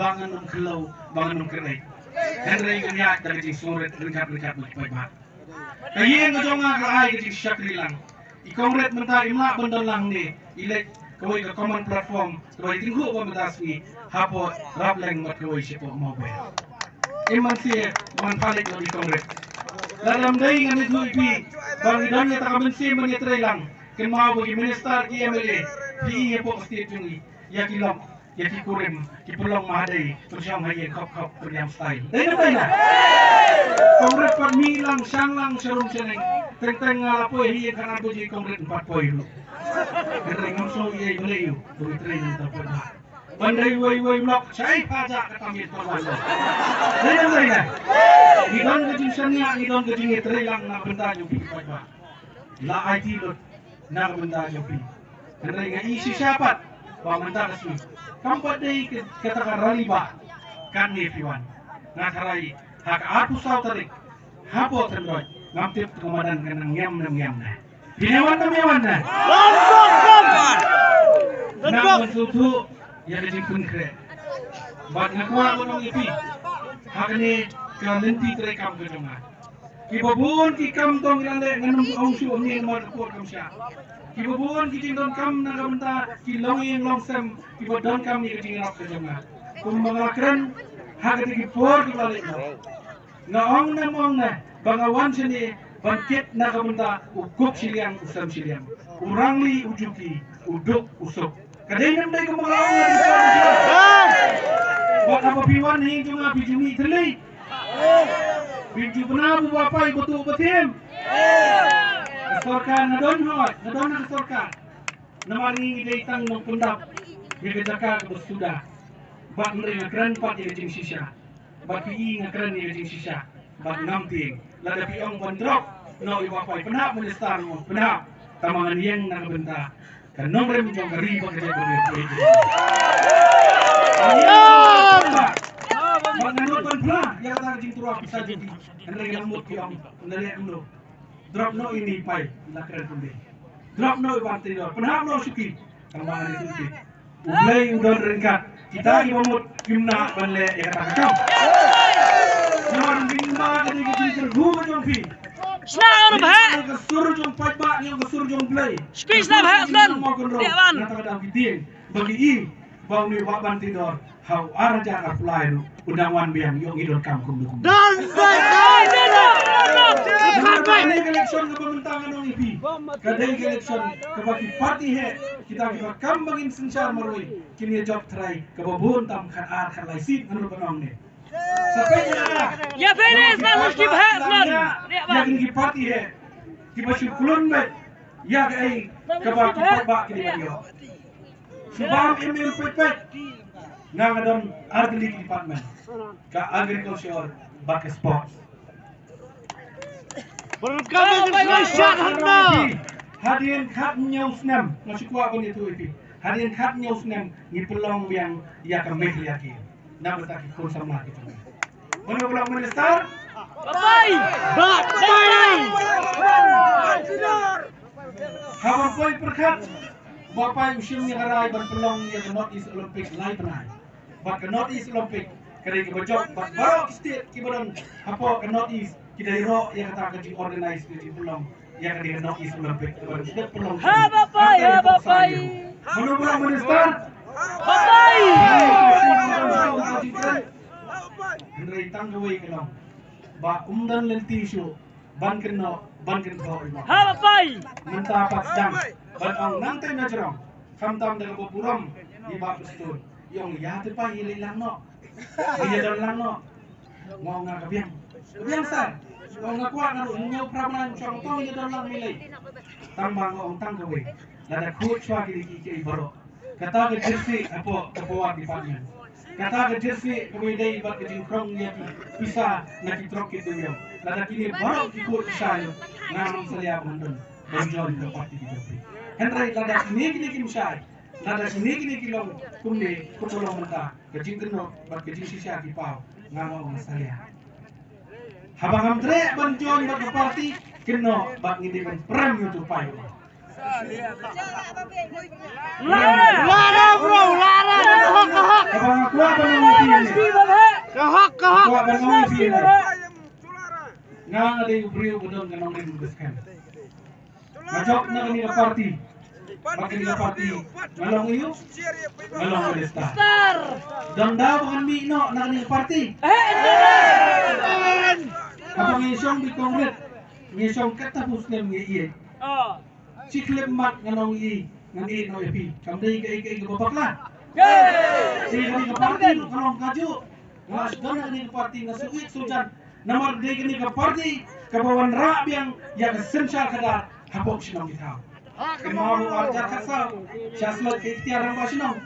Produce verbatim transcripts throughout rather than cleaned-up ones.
Ba ngan ym khlem, ba ngan ym kren. Hynrei ngan ïaid da ka jingsngewrit ryngkat ryngkat bad ki paidbah. Ka ïing ka jong nga ka ai ka jingshakri lang. I Congress mynta im lah ban don lang ne i leit kawei ka common platform kawei tinghu ba mynta sngi hapoh Rapleng bad kawei shapoh Mawbei. Im man sie man palik bad i Congress. Lada ym dei ngan ïathuh ïa phi ba ngi don ïa ta ka mynsiem ban ïatrei lang. Kynmaw ba ki minister ki M L A phi ïa pok state jong ngi ïa ki lok ïa ki kurim ki pynlong ma dei pynshong ha ïing khop khop pynïam style. Dei ne dei na? Congress pat mih lang shang lang sharum shaneng. Teng teng nga la poi ha ïing khatar baje Congress em pat poi ruh. Hynrei ngam sngew ïa i Blei u u trei nang ta poi ba ban dei wei wei lok shai pha ja ka tam ïa pynwan. Dei ne dei na? Ngi don ka jingshaniah ngi don ka jingïatrei lang na bynta jong phi paidbah. La aiti lut na ka bynta jong phi. Hynrei nga ïohi shisha pat ba mynta ka sngi kam pat dei ka, kata ka rally ba katne phi wan. Nga tharai ha ka arphew saw tarik hapoh Tynroi ngam tip ka madan ka nang ngiam ne ngiam ne. Phi ne wan ne me wan ne? Nga wan sngewthuh ïa ka jingpynkhreh. Bad nga kwah ban ong ïa phi ha kane ka lynti treikam ka jong nga. Kiba bun ki kam tang ïa leh ngan ym ong shuh ïa namar ka por kam shah. Kiba bun ki jingdonkam na ka bynta ki longïing longsem kiba donkam ïa ka jingïarap ka jong nga. Kumba nga la kren ha kata ki por kiba la leit noh. Nga ong ne ym ong ne ba nga wan shane ban kit na ka bynta u kup shiliang u sem shiliang, u rangli u juki, u duk u suk. Ka dei ne ym dei kumba nga la ong ne? Wat haba phi wan hi jong nga phi ju mih thylli. Phi ju bna bu ba pai ba tu ba thim. Ka sorkar nga don hoi, nga don ha ka sorkar. Namar ngi ngi dei tang nongpyndap ïa ka jaka kaba suda. Bad hynrei nga kren pat ïa ka jingshisha. Bad phi i nga kren ïa ka jingshisha. Bad ngam tieng lada phi ong ban drop noh ïa ba pai pynhap minister, nga ong pynhap. Tangba ngan ïeng na ka bynta ka nongrim jong ka ri bad ka jaitbynriew. Bad ngan nud ban phla ïa kata ka jingtyrwa pisa jong phi. Hynrei nga mut phi ong ngan leh kumno. Drop noh ïa i Pai, la kren kumne. Drop noh ïa i Ban Tyrwa, pynhap noh shuki. Tangba ngan ïathuh ïa phi, U Blei u don ryngkat. Kita kiba mut kim nah ban leh ïa kata ka kam. Namar ngi ma ka dei ka jingkyrkhu ka jong phi. Sna ur bha. Ka sur jong paidbah, ka sur jong Blei. Shuki sna bha sna. Ïa ban. Kata ka dei ki tieng ba ki i ba u ne Bah Ban Tyrwa ha u ar hajar arphew lai ruh u dang wan biang, ïoh ngi donkam kumno kumno. Don, don, don, don, don. Namar ba kane ka election kaba mynta nga ong ïa phi, ka dei ka election kaba ki party heh, kita kiba kam ba ngin synshar marwei, kin ïa jop trai kaba bun tam, khatar khatlai seat ngan ruh ban ong ne. Sa peit ïa nga. Ïa peit ne, sa lus ki bha slon. Ïa kin ki party heh kiba shu klun beit ïa kaei kaba ki paidbah ki dei ban ïoh. Shu bam im im peit peit. Nga nga don ar tylli ki department, ka agriculture bad ka sports. Hadien khat hynñiew snem, nga shu kwah ban ïathuh ïa phi. Hadien khat hynñiew snem ngi pynlong biang ïa ka Meghalaya Games. Na bynta ki khun samla ki jong ngi. Mano ba long minister? Bah Pai. Bah Pai. Haba poi pyrkhat, Bah Pai u shim ïa ka rai ban pynlong ïa ka North East Olympic lai bnai. Bad ka North East Olympic ka dei kaba jop bad baroh ki state kiba don hapoh ka North East ki dei ïaroh ïa kata ka jingorganize ka jingpynlong ïa ka dei ka North East Olympic kaba dei pynlong. Ha Bah Pai, ha Bah Pai. Mano ba long minister? Bah Pai. Hynrei tang kawei ka long ba um don lynti shuh ban kynnoh ban kynthoh ïa u. Ha Bah Pai. Mynta pat sdang ban ong nangta na jrong, khamtam da kaba burom ïa Bah Prestone. Ïa ong ïa te Pai ïa leit lang noh, ïa don lang noh. Nga ong nga ka biang, ka biang sir. Nga ong nga kwah nga ruh hynñiew phra bnai shong tong ïa don lang ïa leit. Tangba nga ong tang kawei, lada khuid shuwa kine kiei kiei baroh, kata ka jersey hapoh ka power department, kata ka jersey kaba ïadei bad ka jingkhrong ïa ki pisa na ki trok ki dewïong, lada kine baroh ki khuid pisa ïa nga, ngam salia ban don ban join ka party ki jong phi. Hynrei lada kine kine kim shai, lada kine kine ki long kumne kumba long mynta, ka jingkynnoh bad ka jingshisha ki paw, nga nga ong nga salia. Haba ngam treh ban join bad ka party, kynnoh bad ngin dei ban prem ïa uto u Pai. Lara, bro, lara, ka hok, ka hok. Kaba nga kwah ban ong ïa phi. Ka hok, ka hok. Kwah ban ong ïa phi. Nga nga dei u briew ba don ka nongrim ba skhem. Nga jop na kane ka party. Bad kane ka party nga long ïa u, nga long minister. Don daw ba ngan mih noh na kane ka party. Haba ngi shong bad Congress, ngi shong katta phew snem ngi ïeit. Shi khyllipmat ngan ong ïa, ngan ïeit noh ïa phi. Kam dei kaei kaei kaba bakla. Dei kane ka party ruh ka long kajuh. Nga sdang na kane ka party, nga shu ïeit shu jan. Namar dei kane ka party kaba wanrah biang ïa ka synshar khadar hapoh shnong ki thaw. Kynmaw u ar hajar khatsaw, sha slot ka iktiar rangbah shnong.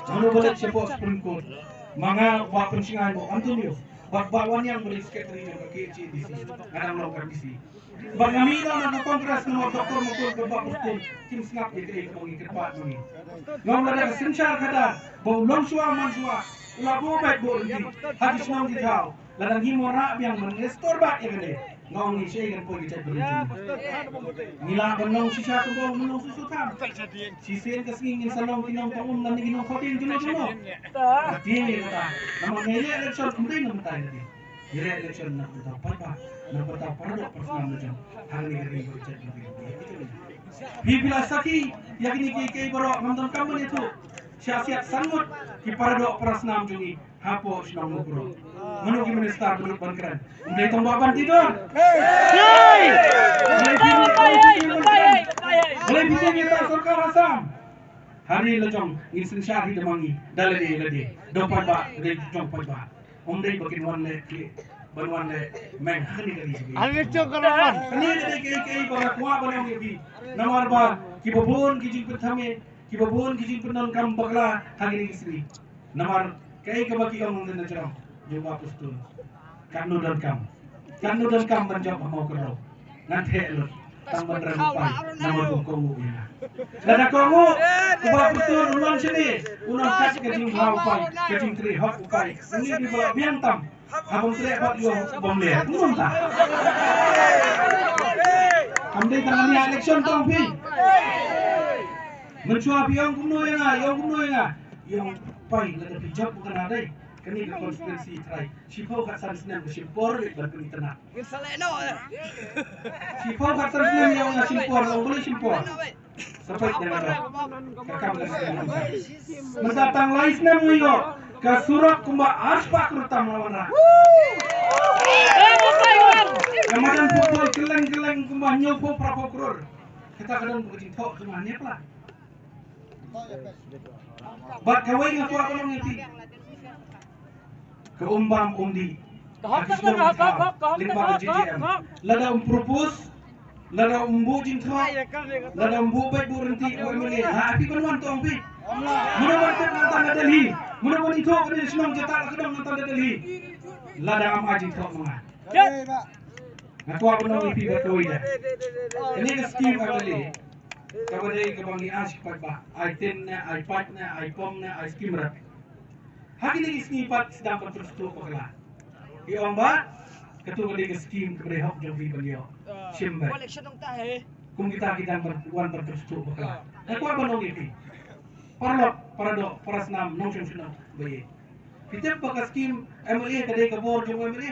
Mano ba leit shapoh Supreme Court? Ma nga, Bah Pynshngaiñ, Bah Antonio, Bah, Bah Wanniang ba dei secretary jong ka K H A D C. Nga dang long ka D C. Ba nga mih noh na ka Congress namar Doctor Mukul bad Bah Prestone kim sngap ïa kaei kaba ngi kyrpad ma ngi. Nga ong lada ka synshar khadar ba u longshuwa manshuwa u la buh beit buh ryntih ha ki shnong ki thaw, lada ngim wanrah biang ban restore back ïa kane, nga ong ngi shaei kan poi ka jaitbynriew jong ngi. Ngi lah ban long shisha kumba u Myllung Susotham. Shisien ka sngi ngin sa long ki nongtong um lane ki nongkhaw dieng juno juno. Ka tieng ïa kata. Namar ngi ïaleh election ym dei na batai lade. Ïaleh election na ka bynta u paidbah, na ka bynta u paradoh parasnam la jong hangne ha ri bad jaitbynriew. Phi, phi la sakhi ïa kine kiei kiei baroh, ngam donkam ban ïathuh. Sha siat san ngut ki paradoh parasnam jong ngi hapoh shnong Mukroh. Mano ki minister ba nud ban kren? Ym dei tang Bah Bantidor. Balei phi, balei phi tieng ïa ka sorkar Assam? Ha ri la jong ngin synshar hi da ma ngi, da lade lade, da u paidbah, da u jong paidbah. Ym dei ba kin wan leh khlieh, ban wan leh meng ha kane ka ri. Kane ka dei kaei kaei ba nga kwah ban ong ïa phi. Namar ba kiba bun ki jingpynthame, kiba bun ki jingpyndonkam bakla ha kine ki sngi. Namar kaei kaba ki ong na jrong jong Bah Prestone. Katno donkam, katno donkam ban jop ha Mawkyrwat. Ngan theh lut tang ban rem u pai namar u kohnguh ïa nga. Lada kohnguh u Bah Prestone un wan shane, un ong kat ka jingbha u pai, ka jingtrei hok u pai. Ngi dei ba la biang tam. Haba ym treh pat ïoh bym leh. Kumta. Kam dei tang ïa election tang phi. Mynshuwa phi ong kumno ïa nga, ïa ong kumno ïa nga. Ïa ong pai lada phi jop ba kane dei. Kane ka constituency trai. Shiphew khatsan snem ka shim por beit ban pynitynnad. Shiphew khatsan snem ïa ong ka shim por, ong balei shim por. Sa peit da nga dok. Ka kam ka snem. Mynta tang lai snem ngi ïoh ka surok kumba arspah klur tam la wanrah. Ka madan football kylleng kylleng kumba hynñiewphew phraphew klur. Kata ka don ka jingthoh jong nga ne pla. Bad kawei nga kwah ban ong ïa phi. Ka um bam um dih. Ka hok, ka hok, ka hok, ka hok, lyngba ka J J M. Lada um propose, lada um buh jingthoh, lada um buh beit buh ryntih u M L A, ha phi ban wan tong phi. Mano ban tip nangta na Delhi. Mano ban ithuh kane shnong jata la ka dong nangta na Delhi. Lada am ai jingthoh ma nga. Nga kwah ban ong ïa phi bad kawei da. Kane ka skim M L A kaba dei kaba ngi ai sha ki paidbah, ai tin ne, ai pait ne, ai pom ne, ai skim rep. Ha kine ki sngi pat sdang ban pynsngewthuh bakla. Ki ong ba kato ka dei ka skim kaba dei hok jong phi ban ïoh. Shim beit. Kum kita ki dang ban wan ban pynsngewthuh bakla. Nga kwah ban ong ïa phi. Paralok, paradoh, parasnam, nongshong shnong ba ïeit. Phi tip ba ka skim M L A ka dei ka bor jong M L A.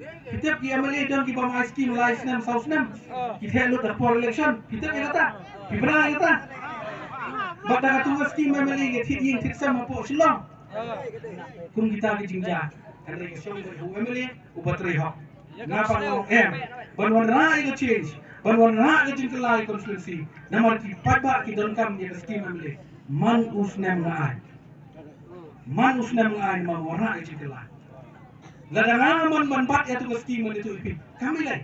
Phi tip ki M L A don ki bym ai skim lai snem saw snem. Ki theh lut ha por election. Phi tip ïa kata. Phi bna ïa kata. Bad da katu ka skim M L A ki thied ïing thied sem hapoh Shillong. Kum kita ki jingjia. Hynrei ka shong beit ha u M L A uba trei hok. Nga pat nga ong em. Ban wanrah ïa ka change, ban wanrah ïa ka jingkylla ïa ka constituency. Namar ki paidbah ki donkam ïa ka skim M L A. Man u snem nga ai. Man u snem nga ai namar wanrah ïa ka jingkylla. Lada nga man ban bat ïa tu ka skim ban ïathuh ïa phi, kam ïaleh.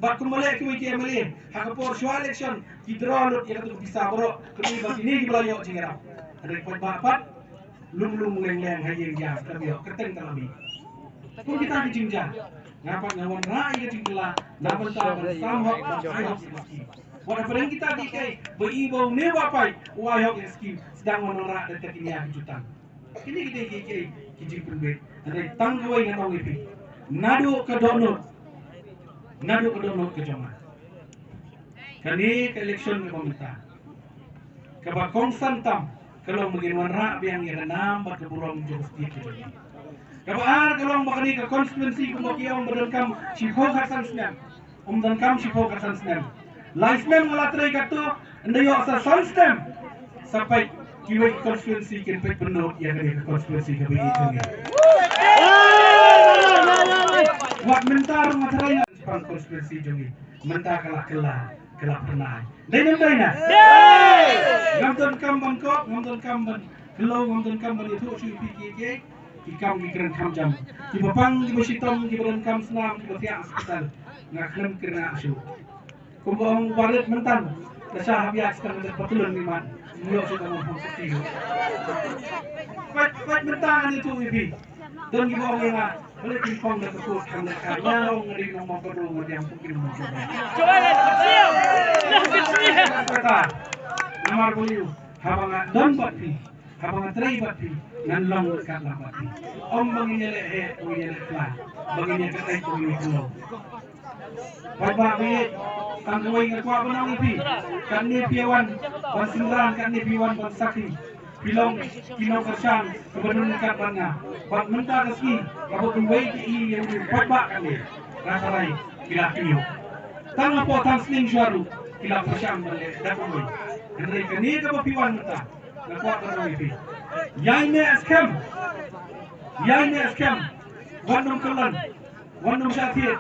Bad kumba leh kiwei ki M L A ha ka por shuwa election ki draw lut ïa katu ka pisa baroh. Kane ba kine kiba la ïoh jingïarap. Hynrei paidbah pat lum lum leng leng ha ïing jam, kam ïoh kyrteng ka la mih. Kum kita ki jingjia. Nga pat nga wanrah ïa ka jingkylla na bynta ban sam hok ban ai hok ïa ka skim. Wat hapdeng kita kiei kiei ba i ba une ba pait u ai hok ïa ka skim, sdang wanrah da kine ki jutang. Kine ki dei kiei kiei ki jingpynbeit. Hynrei tang kawei ngan ong ïa phi. Naduh ka dohnud, naduh ka dohnud ka jong nga, Kane ka election kaba mynta, kaba kongsan tam ka long ba ngin wanrah biang ïa ka nam bad ka burom jong ka state ka jong ngi. Kaba ar ka long ba kane ka constituency kumba ki ong ba donkam shiphew khatsan snem, ym donkam shiphew khatsan snem. Lai snem nga la trei katto, ynda ïoh sa san snem sa peit kiwei ki constituency kin peit pynlut ïa kane ka constituency kaba ïeit jong ngi. Wat mynta ruh nga tharai shaphang constituency jong ngi. Mynta ka la kylla, ka la pynai. Dei ne ym dei na? Ngam donkam ban kop, ngam donkam ban kyllew, ngam donkam ban ïathuh shuh ïa phi kiei kiei ki kam ki kren kham jam. Kiba pang, kiba shitom, kiba donkam snam, kiba thiah hospital, nga khlem kren shuh. Kumba ong u barit mynta, ka shah hap ïaid tang da patlun, imat ym ïoh shuh tang hong sati. Peit, peit mynta ngan ïathuh ïa phi. Don kiba ong ïa nga, balei phi phong da ka kut kham lehkai? Nga ong nga dei nongmihkhmat ruh, nga dei nongmihkhmat ruh. Namar balei? Haba nga don bad phi, haba nga trei bad phi, ngan long ryngkat lang bad phi. Ym ba ngin ïaleh heh, ba ngin ïaleh khlaiñ, ba ngin ïakynduh, ba ngin ïakynduh. Paidbah ba ïeit, tang kawei nga kwah ban ong ïa phi. Katne phi wan ban synran, katne phi wan ban sakhi. Phi long ki nongkyrshan kiba don ryngkat bad nga. Bad mynta ka sngi, haba kiwei ki ïohi ïa u paidbah katne, nga tharai ki la kynnoh. Tang hapoh tang sning shuwa ruh ki la pyrshang ban leh da kawei. Hynrei kane kaba phi wan mynta, nga kwah ban ong ïa phi, ïaineh skhem. Ïaineh skhem. Wat nym kyllon. Wat nym shah thied,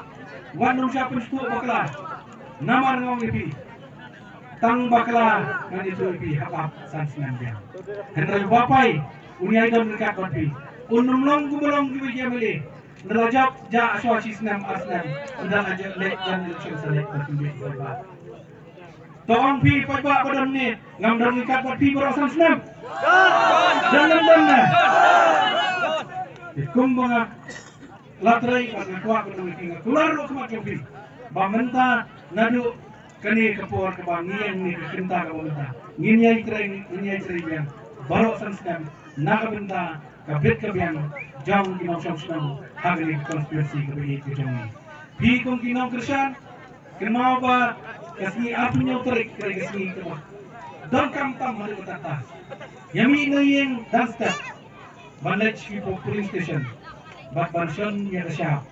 wat nym shah pynsngewthuh bakla. Namar nga ong ïa phi, tang bakla ngan ïathuh ïa phi hap ap san snem biang. Hynrei u Bapai un ïai don ryngkat bad phi. Un nym long kumba long kiwei ki M L A. Ynda la jop, jah shuwa shi snem ar snem. Ynda la jop, leit jan election sa leit bad phi, bad phi. To ong phi paidbah ba don ne, ngam don ryngkat bad phi baroh san snem? Don ne ym don ne? Te kumba nga la trei bad nga kwah ban ong ïa phi, nga kular ruh khmat jong phi ba mynta naduh kane ka por kaba ngi ïeng, ne ka kynta kaba mynta, ngin ïai trei, ngin ïai trei biang baroh san snem na ka bynta ka bit ka biang jong ki nongshong shnong ha kane ka constituency kaba ïeit ka jong ngi. Phi kum ki nongkyrshan, kynmaw ba ka sngi arphew hynñiew tarik ka dei ka sngi kaba donkam tam haduh katta katta. Ïa mih na ïing dang step ban leit sha ki polling station bad ban shon ïa ka shap.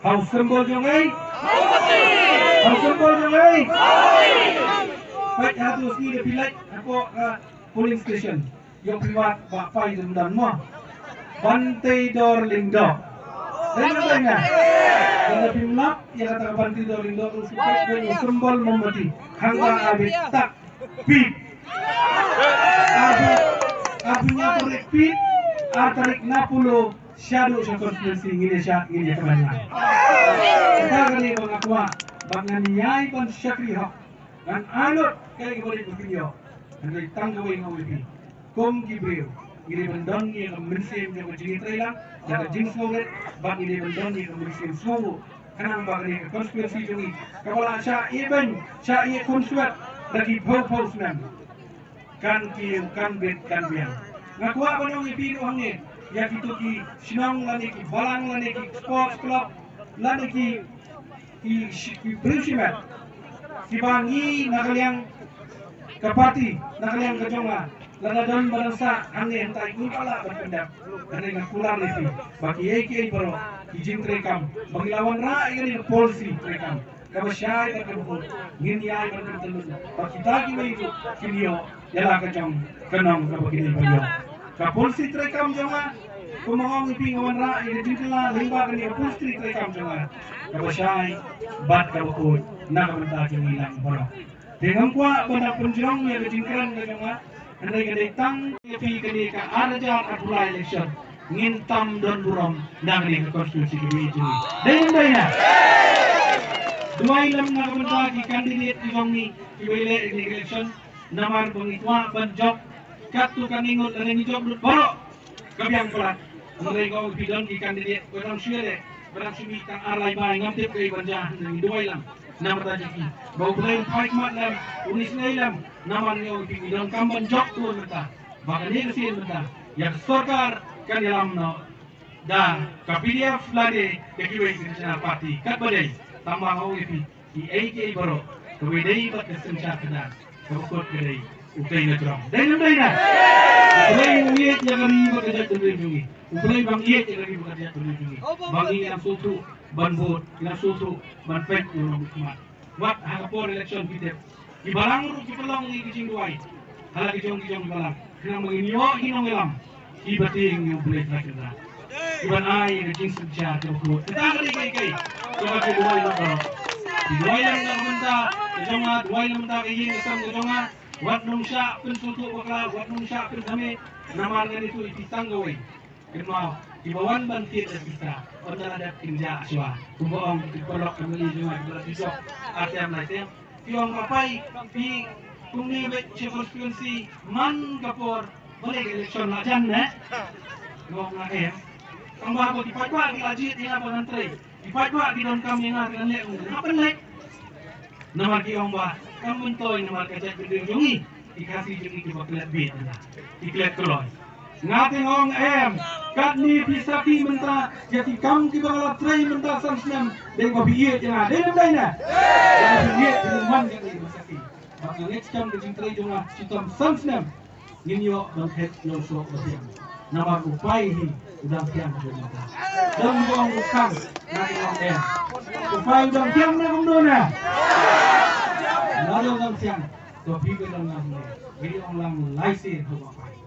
Ha u symbol jong ei? Ha u symbol jong ei? Peit hato sngi da phi leit hapoh ka polling station, ïoh phi wad Bah Pai Dum Dam mo. Ban tei dor lyngdoh. Dei ne ym dei? Lada phim lap ïa kata ka ban tei dor lyngdoh, u shu peit u symbol mombati. Hangta a bit tak pit. Arphew, arphew hynñiew tarik pit, ar tarik na polo shaduh sha constituency ngin ïa shah, ngin ïa kmen lang. Kata ka dei ba nga kwah, ba ngan ïai ban shakri hok. Ngan ai lut kaei kaba rit ba phin ïoh. Hynrei tang kawei nga ong ïa phi, kum ki briew, ngi dei ban don ïa ka mynsiem jong ka jingïatreilang, da ka jingsngewrit, bad ngi dei ban don ïa ka mynsiem sngewbha. Khnang ba kane ka constituency jong ngi, kaba la shah ïehbeiñ, shah ïehkhun swet da ki phew phew snem, kan kiew, kan bit, kan biang. Nga kwah ban ong ïa phi ruh hangne, ïa kito ki shnong lane ki balang lane ki sports club lane ki, ki shi-, ki briew shimet kiba ngi na ka liang ka party, na ka liang ka jong nga, lada don ba dang sah hangne hangtai, ngim pat lah ban pyndep. Hynrei nga kular ïa phi ba kiei kiei baroh ki jingtreikam ba ngi la wanrah ïa kane ka policy treikam kaba shai bad kaba khuid, ngin ïai ban pyntylun ba kita kiwei ruh kin ïoh ïa la ka jong ka nong kaba kin ïai ban ïoh. Ka policy treikam jong nga, kumba nga ong ïa phi, nga wanrah ïa ka jingkylla lyngba kane ka policy treikam jong nga, kaba shai bad kaba khuid na ka bynta jong ngi lang baroh. Te ngam kwah ban da pynjrong ïa ka jingkren ka jong nga, hynrei ka dei tang ïa phi kane ka ar hajar arphew lai election ngin tam don burom na kane ka constituency kaba ïeit jong ngi. Dei ne ym dei na? Duwai lem na ka bynta ki candidate ki jong ngi kiba ïaleh ïa kane ka election, namar ba ngi kwah ban jop katto katne ngut lane ngi jop lut baroh ka biang palat. Hynrei nga ong ïa phi, don ki candidate ba dang shu ïaleh, ba dang shu mih tang ar lai bai, ngam tip kaei ban jia, hynrei ngi duwai lang na ka bynta jong ki ba U Blei un phai khmat lem, un isynei lem. Namar nga ong ïa phi, ngi donkam ban jop lut mynta ba kane ka sien mynta ïa ka sorkar kan ïalam noh da ka P D F lane da kiwei ki national party. Katba dei, tangba nga ong ïa phi, kiei kiei baroh Kawei dei bad ka synshar khadar, kaba kut ka dei u tei na jrong. Dei ne em dei ne? U Blei u ïeit ïa ka ri bad ka jaitbynriew jong ngi. U Blei ba ïeit ïa ka ri bad ka jaitbynriew jong ngi. Ba ngi nang sngewthuh ban vote, nang sngewthuh ban peit ïa u nongmihkhmat. Wat ha ka por election phi tip, ki balang ruh ki pynlong ïa ki jingduwai ha la ki jong ki jong ki balang, khnang ba ngin ïoh ki nongïalam kiba tieng ïa U Blei Trai Kynrad, kiban ai ka jingsynshar kaba kut. Kata ka dei kaei kaei kaba ki duwai na ka, ki duwai lem na ka bynta ka jong nga, duwai na ka bynta ka ïing ka sem ka jong nga. Wat nym shah pynsngewthuh bakla, wat nym shah pynthame, namar ngan ïathuh ïa phi tang kawei. Kynmaw, kiba wan ban thied ïa pisa, ynda la dep kin jah shuwa. Kumba ong ki paralok M L A jong nga kiba la dei jop ar term lai term. Ki ong, "Bapai, phi kumne beit sha constituency man ka por, balei ka election la jan ne?" Nga ong, "Nga em." Tang ba ko ki paidbah ki la jied ïa nga ba ngan trei. Ki paidbah ki donkam ïa nga, ngan leh, ngan leh. Namar ki ong ba kam myntoi namar ka jaitbynriew jong ngi, ki Khasi jong ngi kiba klet bieit na, ki klet kloi. Nga te nga ong em, katne phi sakhi mynta ïa ki kam kiba nga la trei mynta san snem, dei ba phi ïeit ïa nga, dei ne em dei ne? Dei ba phi ïeit, phi man ïa ngi ba sakhi. Ba nga ngeit skhem ka jingtrei jong nga shitom san snem, ngin ïoh ban phet ïa u soh ba thiang. Namar u paid hi u dang thiang ha ka mynta. Dang jong u khang na ka long em. U paid u dang thiang na kumno na? Na dang dang thiang. To phi ba dang na kumno. Ngin ïoh lang lai sien ha u paid.